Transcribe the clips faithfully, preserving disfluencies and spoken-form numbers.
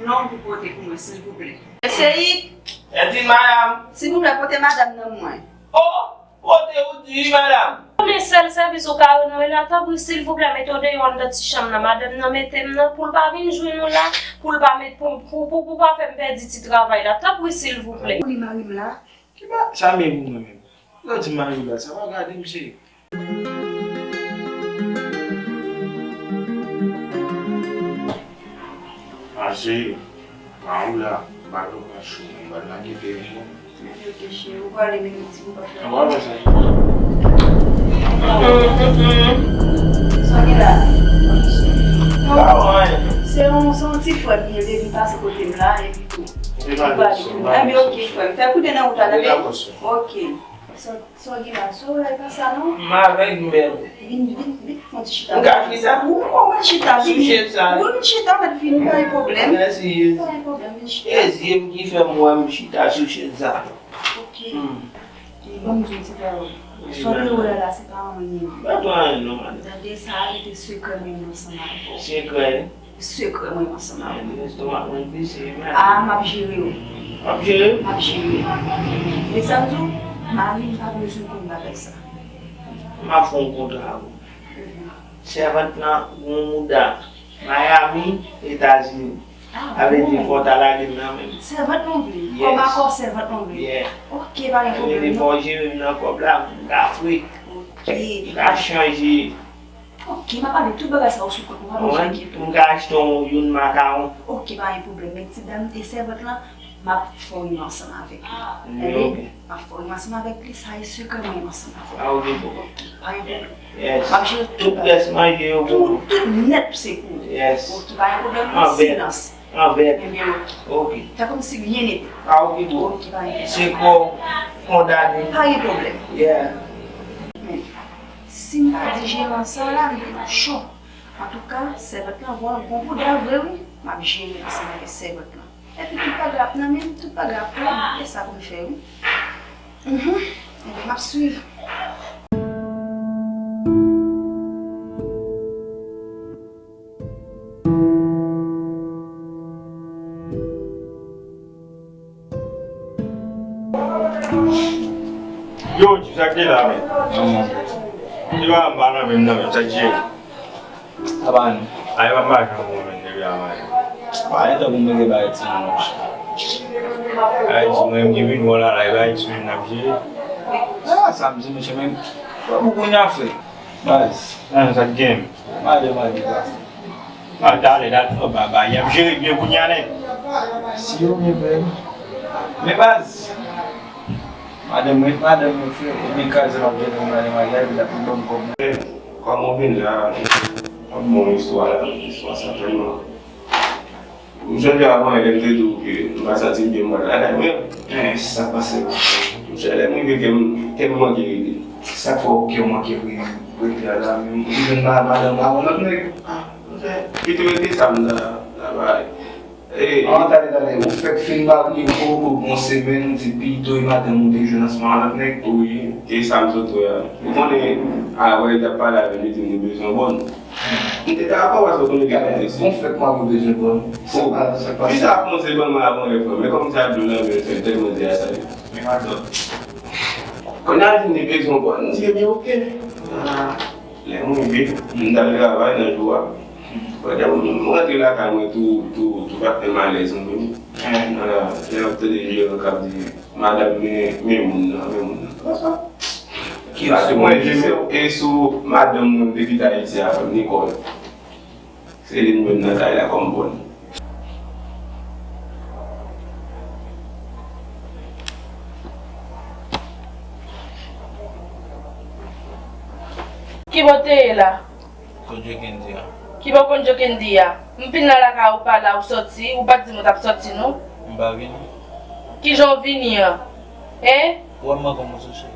Non, pou pote pou mwen, silvouplè. Mesye Yik! Edi, madanm! Silvouplè, pote madanm nan mwen. Oh! Pote ou di, madanm! Konnen sèl sèvis ou ka rann mwen la, tanpri, silvouplè, mete w deyò anndan ti chanm nan. Madanm nan mete m nan pou l pa vin jwenn ou la, pou l pa met, pou, pou, pou, pou pa fè m pèdi ti travay la. Tanpri, silvouplè. Ou li mari m la? Ki ba, sa men pou mwen menm. Lè w di mari w la, sa pa gade m, cheri. Mache, madanm la, m pa gen pran cho, m pral lage peri mwen. Ok, cheri, ou prale menm ti m pa fè. Ou pa fè sa. Sa gen la? Pa anyen. Se yon, se yon ti frè m, li vin pase kote m la, epi tou. Li prale. Ebyen, ok, frè m. Fè koude nan wout la, tande? Ok. Sa w gen la, sa w la, e pa sa non. M avèg menm. Vin, vin, vin, fè yon ti chita. M ka chita? Wi, w mèt chita, vini. Sou chèz sa. Wi, vin chita, mèt vini, pa gen pwoblèm. Mèsi. Pa gen pwoblèm, vin chita. E zye m ki fè m wè m chita sou chèz sa. Ok. Hmm. E ban m di w yon ti pawòl. Wi, sa w te wè la, se pa anyen. Pa anyen non, madanm. Tande sa, rete sekrè mwen ansanm avè w. Sekrè? Sekrè mwen ansanm avè w. Lestomak mwen pise, men. Ah, m ap jere w. W ap jere? M ap jere w. Men sa m di w, mari m pa bezwen konn bagay sa. M ap fè yon kontra avè w. Sèvant lan gon mouda Miami, Etazini. Ah, sa vle di fò w ta lage m nan men m. Sèvant lan w vle? Yes. Kòm akò sèvant lan w vle? Yeah. Ok, pa gen pwoblèm non. Sa vle di fò w jere m nan kòb la pou m ka fre. Ok. M ka chanje. Ok, m ap pale tout bagay sa yo sou kont mwen, pa bezwen enkyete w. Ou konprann? M ka achte w youn makawon. Ok, pa gen pwoblèm. Men ti dam e sèvant lan, m ap fè w rive ansanm avèk li. Mm, ok. M ap fè w rive ansanm avèk li, sa e sekrè mwen ansanm avèk li. Ah, ok, bon. Ok, pa gen pwoblèm. Yes. M ap jere tout bagay. Tout rès manje yo pou ou. Tout, tout nèt se pou ou. Yes. Ok, pa gen pwoblèm, non, silans. Anvèt. Ebyen, ok. Ok. Fè kòmsi ryen n'était. Ah, ok, bon. Ok, pa gen pwoblèm. Se kò w kondane. Pa gen pwoblèm. Yeah. Men, si m pa di jeran sa la, m te nan cho. Antouka, sèvant lan gon, gon bouda vre wi. M ap jere ansanm avèk sèvant lan. Epi tout bagay ap nan men m, tout bagay ap klè, m gen sa pou m fè wi. Mhm. Ebyen, m ap swiv. Yo, Djim, sa k te la, men? Manman. Ki pa m pa nan menm nan menm, sa k jere? Apa nou. Ay, pa m pa janm bon menm depi avan. Pa gen tan pou m regle bagay timoun nan. Ay, di mwen, m gen vin wè la, la, e bagay timoun n ap jere. Ah, sa m di, mesye, men, fò pou kounye a, frè. Baz. Ah, sa k gen? Madanm, madanm, baz. Ah, talè, talè, oh, baba, y ap jere byen kounye a, nèg. Si yo byen, frè. Men, baz. Madanm mwen, madanm mwen, frè, ou byen kraze m ap jere madanm maryaj, l ap ban m kòb. Kòman w vin la? W ap ban m istwa la, istwa sa tèlman. M sonje avan yè lè m te di w ke m pa santi m byen, m pral lakay mwen. Eh, sa k pase? Monchè, lè m rive kè m, kè m manke rete. Sa k fè w kè w manke re-, rete a la menm? Ou jwenn ma-, madanm ou avè yon lòt nèg? Ah, monchè, kite rete sa m nan la, la bay. Eh, an, talè, talè, ou fèk fin marye, ou, ou, gon semèn, ou di pito e madanm ou te jwenn ansanm ak yon lòt nèg? Wi, e sa m sot wè a. Ou konnen, avan li t ap pale avè m, li di m li bezwen bòn. M te dakò paske w konnen gen moun isi. Bon fèt mari w bezwen bòn. Sa pa, sa pa. Fi sa ap kòmanse ban mwen avan yè frè m. Men kòm sa dlo nan men l, fè l tèlman di a sa li. Men madanm. Kounye a li di m li bezwen bòn. M di ebyen oke. Ah, lè m rive, m t al travay nan jou a. Pandan m, m rantre lakay mwen tou, tou, tou pa fè m alèz non. Lè m ap tande jeran k ap di, madanm, men, men moun nan, men moun nan. Ki sou mwen, se, e sou madanm mwen m te kite Ayiti a, frè m, Nicole. Se li m jwenn nan kay la kòm bòn. Ki bò w te ye la? Kot Djokendi a? Ki bò w konn Djokendi a? M vin nan lakay ou pa la, ou sòti, ou pa t di m ou t ap sòti non. M pa vini. Kijan w vini an? Hein? Ou wè m manke w moso cheri.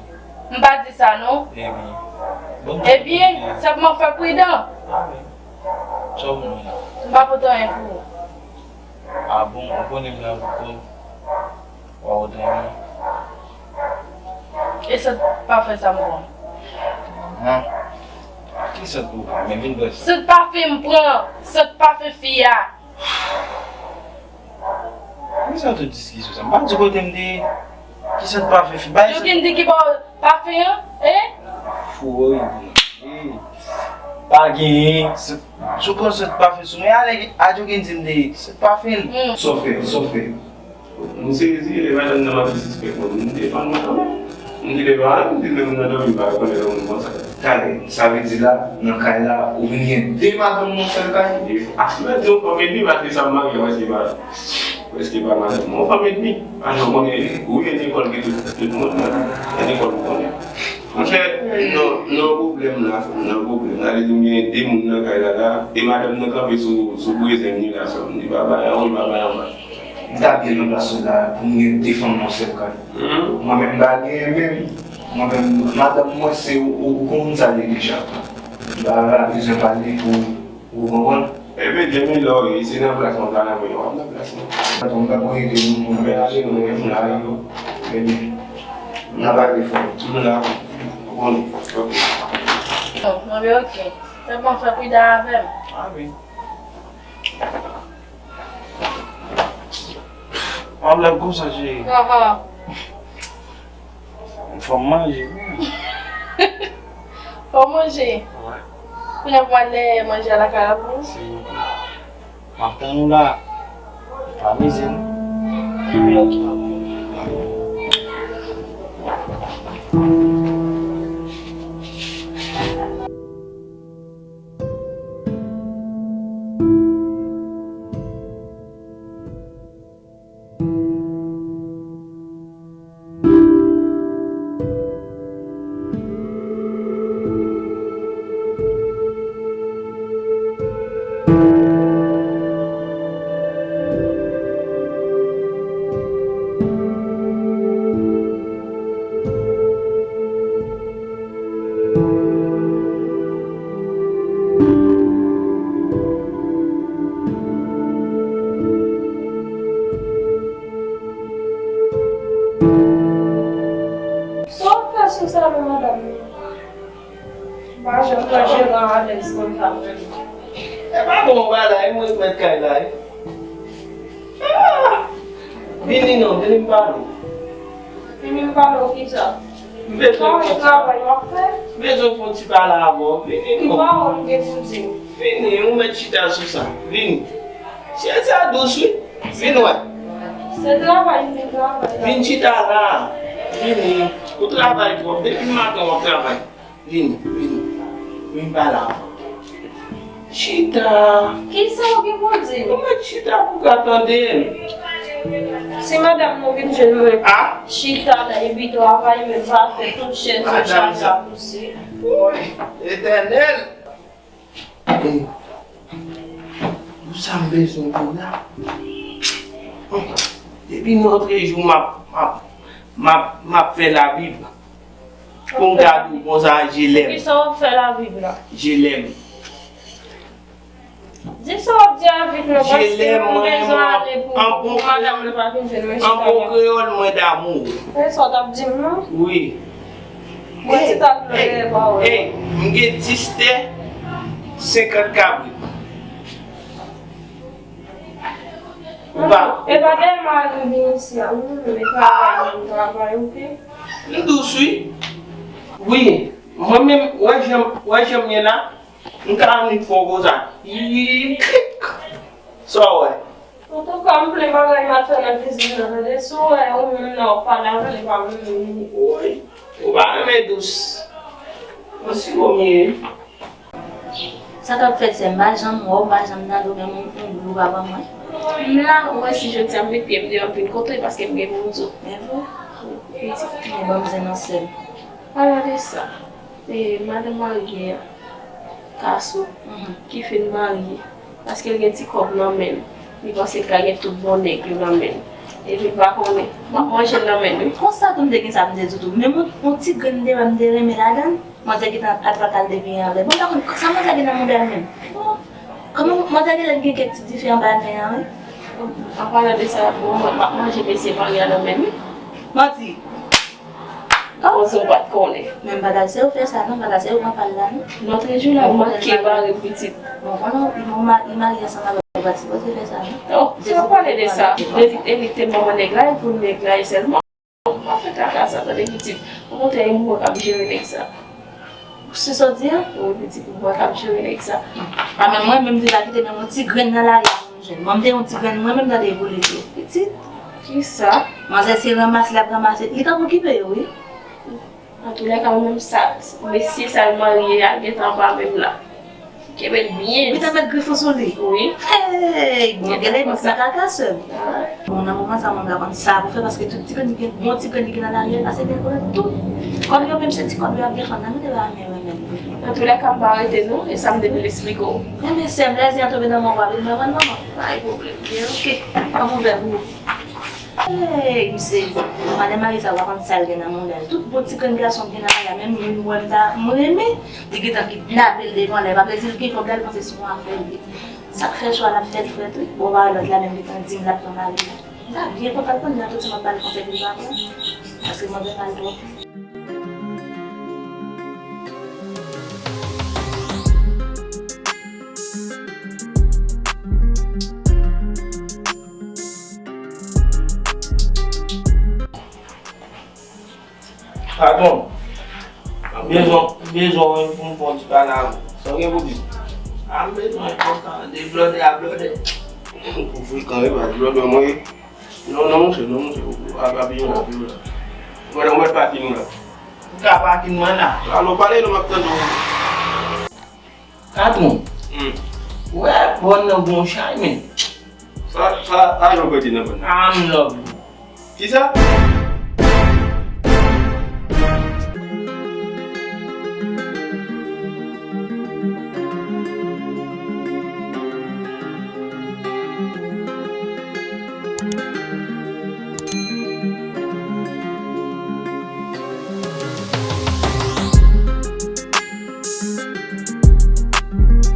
M pa di sa non. Ebyen. Bon, ebyen, senpman fè pridan. Ebyen. Sa w vin wè la? M pa pote anyen pou ou. Ah bon, ou konnen m la pou kò w. Wa w otan yon. E sant pafen sa m pran? Ahan. Ki sant ou pran? Men vin pran sant. Sant pafen m pran. Sant pafen fi a. Kisa tout diskisyon sa? M pa di kote m te ye. Ki sant pafen fi? Bay sant. Yo gen di ki ba w pafen an? Eh? Fou, wi. Eh. Pa genyen. Si w pran sant pafen sou mwen, ale, a Joe gen di m de sant pafen. Hmm. Sa w fè, sa w fè. M sezi, lè madanm nan ap disrespè moun, m defann mwen kanmenm. M di, devan, m di, lè moun nan dòmi, m pa rekonèt yon moun konsa. Talè, sa vle di la, nan kay la, ou vin gen de madanm nan yon sèl kay? E, a, si mwen di yon fanm edmi, paske sa m marye, wè, se pa, wè, se pa madanm. Yon fanm edmi. A, non, konnen, wi, e lekòl ki tout, tout moun, e lekòl ou konnen. Monchè, non, non, pwoblèm la, non, pwoblèm la, vle di m gen de moun nan kay la, la, e madanm nan kanpe sou, sou prezen m, li la, sa, m di, pa bay anwo, pa bay anba. M ta byen nan plas ou la pou m gen de fanm nan yon sèl kay. Mwen menm m pa genyen menm. Mwen menm, madanm mwen se ou, ou, ou konn moun sa li ye deja. M pa bezwen pale pou ou konprann. Ebyen, Jemmy, lè w ye, se nan plas mwen, pa nan mwen, w ap nan plas mwen. Patwon, m pa konn ede moun, moun. Men ale, mwen menm la, yo. Ebyen, m ap pale fò. M la, ou konnen. Ok. Mwen, ok. Se bon, fè prida avè m. A wi. Mwen ap lèv konsa, cheri. Ahan. Fò m manje, wi. Fò w manje? Wi. Kounye a pou w al dèyè manje a lakay la pou ou? Silvouplè. M ap tann ou la. Pa mize, non. Ebyen, ok, m ap vini. Sa w fè sou salon madanm nan? M pa janm wè jeran alèz konsa. E pa bon bagay, e mwen k mèt kay la, e. Ah! Vini non, vini m pale w. Vini m pale w kisa? M bezwen fè yon ti travay w ap fè? M bezwen fè yon ti pale avè w. Vini non. Ki pawòl m gen pou di w? Vini, ou mèt chita sou sa. Vini. Syèz sa dous, wi. Vin wè. Se travay m vin travay la. Vin chita la. Vini. Ou travay twòp. Depi maten w ap travay. Vini, vini. Vin pale avè m. Chita. Kisa w gen pou di m? Ou mèt chita pou w ka tande m. Si madanm nou vin jwenn mwen, ah, chita la, epi travay, men pa fè tout chèz yo chaje a pouse. Woy, Etènèl! Hey, pou sa m bezwen pou la. Depi nòtrejou m ap, m ap, m ap, m ap fè Labib. Pou m gade w konsa, je l'aime. Kisa w ap fè Labib la? Je l'aime. Di sa w ap di a vit non, paske m bezwen ale pou, pou madanm nan pa vin jwenn mwen chita la. An bon kreyòl, mwen d'amour. E sa w t ap di m non? Wi. Mwen ti ta dlo dèyè pawòl. Ey, m gen dis tè, senkant kabrit. Ou pa. E pa dèyè mari m vin isi a, wi, men travay, men travay, oke? M dous, wi. Wi, mwen menm, wè jan, wè jan m ye la, m ka annik fè w konsa. Yi, klik. Sa w wè? Antouka, m plen bagay m al fè nan kizin nan, tande. Si w wè ou menm nan w ap pale avè l, e pa mwen menm li ye. Woy, ou pa renmen dous. Yon siwo m ye. Sa k ap fèt, sè m? M pa janm wè w, m pa janm tande w, menm yon, yon dlo pa ban mwen. M la, ou wè si jodi a m met pye m deyò, m vin kote w, paske m gen pou m di w. Men vre? Pitit, men ban m zen nan sè m. Pale de sa. E, madanm marye a, Kaso, ki fin marye, paske l gen ti kòb nan men l, li panse l ka gen tout bon nèg yo nan men l. Epi l pa konnen, m ap manje l nan men l, wi. Konsa tou m te gen sa m te di w tou. Menm yon, yon ti grenn deba m te renmen ladan l, manzè gentan atake l depi anlè. Bon, m pa konn sa manzè gen nan mouda l menm. Bon, kòman manzè genlè gen kèk ti dife anba nen an, wi. An palan de sa, bon, mwen, m ap manje mesye marye a nan men l, wi. Manti. Konsa w pa t konnen. Men m pa ta se yo fè sa non, m pa ta se yo pran pa l la non. Lòtrejou la, m manke bare pitit. Bon, konnen li, li marye ansanm avèk pa t sipoze fè sa, non. Non, sa pale de sa. Elit, elit te manman nèg la, e pou nèg la e sèlman. Ou pa fè traka sa, tande pitit. Okontrè, e mwen k ap jere nèg sa. Se sa w di a? Wi, pitit, e mwen k ap jere nèg sa. Pa menm mwen menm, m te ka kite menm yon ti grenn nan lari a pou m jwenn. Mwen, m te yon ti grenn, mwen menm, tande, pou l ede. Pitit, kisa? Manzè se ranmase l ap ranmase. Li t ap okipe yo, wi. Antoulèka, mwen menm sa, mesye sa l marye a gentan pa menm la. Kenbe l byen. Li te met grif ou sou li? Wi. Hey, bon, genlè mwen sa kaka sè m. Bon, nan moman sa, mwen pa konn sa pou fè, paske tout ti grenn ki gen, bon ti grenn ki gen nan lari a, se byen konnen tout. Kòb yo menm, se ti kòb yo ap defann nan, mete ba men mwen menm. Antoulèka, m pa rete non, e sa m te vin eksplike w. Enben, sè m, lè zen an tonbe nan men w, w ap vin mwen, manman. Pa gen pwoblèm. Byen, oke. An ouvè pou ou. Hey, m sezi. Manman, lè mari sa, w pa konn sa l gen nan manda l. Tout bon ti grenn gason k gen nan lari a, menm youn mwen m ta, m renmen, li gentan kidnape l devan lè. Pa vle di l gen kòb la, li panse se yon afè l ye. Sa k fè chwa l ap fè l fèt, wi. Bon, pa lòt la menm gentan di m l ap pran mari la. M ta byen kontan l konn nan tout sa m ap ba l konsèy pou l pa pran. Paske mwen fè mal twòp. Patwon, m bezwen, m bezwen w wi pou m fè yon ti pale avè w. Sa w gen pou di m? A, m bezwen w kontan, deblòde a blòde. Ou frekan wi, pa deblòde mwen ye. Non, non, monchè, non, monchè, ou, ou, ap, ap yon la, ap yon la. Mwen, mwen, pati nou la. Ou ka pati mwen la. Alo, pale non, m ap tande w. Patwon. Hmm. Ou wè, bòn nan gon chay, men. Sa, sa, sa, jan w pèdi nan bòn nan. I'm love you. Kisa?